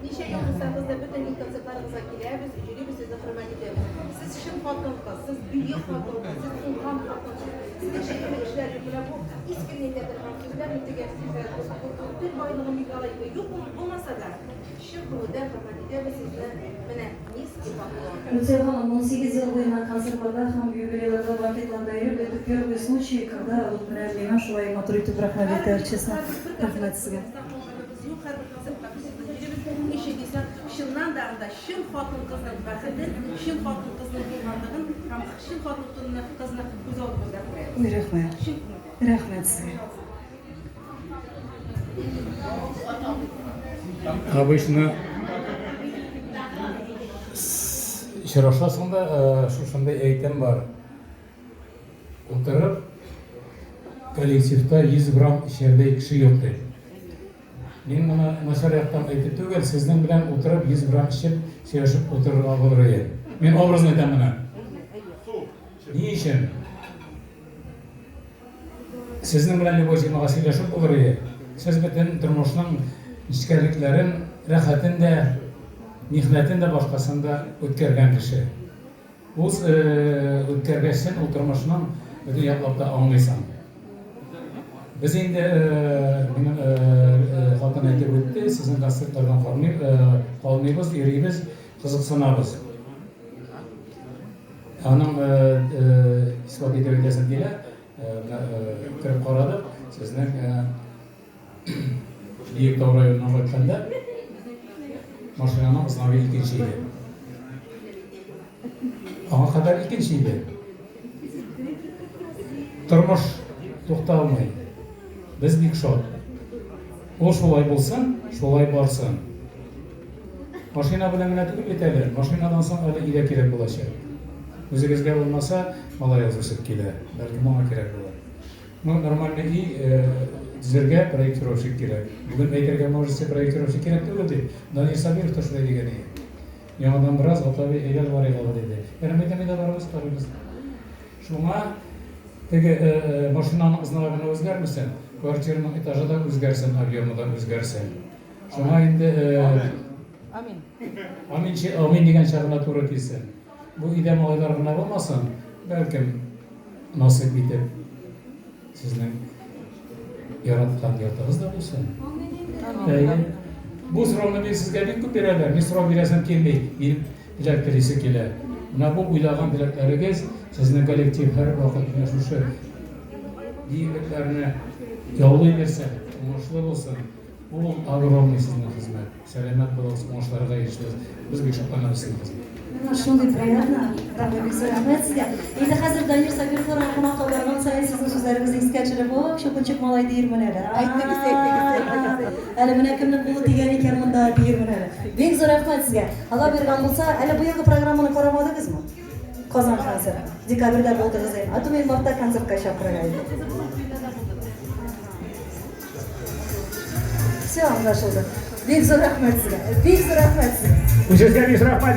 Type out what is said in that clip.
Ничә ел булсагыз да, бөтен ил концертларыгызга киләбез, йөрибез, сезне хөрмәт итәбез. Сез чын хатын-кыз, сез бөек хатын-кыз, сез уңган хатын-кыз. Сезнең шикелле кешеләр юк. Менә бу искренне әйтә торган сүзләр, мин теге тел байлыгым бик алай юк булмаса да, чын күңелдән хөрмәт итәбез сезне. Менә низкий поклон. Люция ханым, 18 ел буена концертларда һәм юбилейларда, банкетларда йөреп, это первый случай, когда вот менә миңа шулай матур итеп рәхмәт әйтәләр, честно. Рәхмәт сезгә. Юк, һәрбер концертка без сезне йөрибез. Ничек дисәң, чыннан да анда чын хатын-кызның бәхетен, чын хатын-кызның булганлыгын һәм чын хатын-кызны кызны күз алдыбызда күрәбез. Ой, рәхмәт. Чын күңелдән. Рәхмәт сезгә. Обычно очрашасың да, шушындый әйтем бар. Утырып, коллективта 100 грамм эчәрдәй кеше юк дип. Мин моны начар яктан әйтеп түгел, сезнең белән утырып 100 грамм эчеп, сөйләшеп утырырга булыр иде. Мин образно әйтәм моны. Ни өчен? Сезнең белән любой темага сөйләшеп булыр иде. Сез бөтен тормышның нечкәлекләрен, рәхәтен дә, михнәтен дә, башкасын да үткәргән кеше. Ул үткәргәч син ул тормышның бөтен яклап та аңлыйсың. Без инде минем хатын әйтеп үтте, сезнең концертлардан калмыйбыз, йөрибез, кызыксынабыз. Аның исбат итеп әйтәсем килә, кереп карадык, сезнең Биектау районыннан кайтканда машинаның знагы икенче иде. Аңа кадәр икенче иде. Тормыш тукталмый. Без бик шат. Ул шулай булсын, шулай барсын. Машина белән генә түгел бит әле, машинадан соң әле өйдә кирәк булачак. Үзегезгә булмаса, малаегыз үсеп килә, бәлкем аңа кирәк булыр. Ну, нормальный өй төзергә проектировщик кирәк. Бүген әйтергә можете, проектировщик кирәк түгел дип. Данир Сабиров та шулай дигән иде. Яңадан бераз Гатави әйдә барыйк әле диде. Ярым әйтәм, әйдә барабыз, карыйбыз. Шуңа теге машинаның знагы гына үзгәрмәсен, квартираның этажы да үзгәрсен, объемы да үзгәрсен. Шуңа инде Амин. Амин, амин дигән чагына туры килсен. Бу өйдә малайлар гына булмасын, бәлкем, насыйп итеп, сезнең яраткан йортыгыз да булсын. Әйе. Бу сорауны мин сезгә бик күп бирәләр. Мин сорау бирәсем килми. Мин теләк телисе килә. Менә бу уйлаган теләкләрегез сезнең коллектив һәрвакыт менә шушы биеклекләрне яулый бирсен, уңышлы булсын. Ул огромный сезнең хезмәт. Сәламәт булыгыз, уңышларга ирешегез. Без бик шатланабыз сезнең хезмәт. Миңа шундый приятно, рәхмәт, бик зур рәхмәт сезгә. Инде хәзер Данир Сабировларга кунакка барган саен сезнең сүзләрегезне искә төшереп, о, чукынчык малай диермен әле. Әйтегез, әйтегез, әйтегез. Әле менә кемнең кулы тигән икән монда диермен әле. Бик зур рәхмәт сезгә. Алла биргән булса, әле быелгы программаны карамадыгызмы? Казан концерт. Декабрьдә булдыгыз инде. А то мин мартта концертка чакырырга идем. Все, аңлашылды. Бик зур рәхмәт сезгә. Бик зур рәхмәт сезгә. Үзегезгә бик рәхмәт.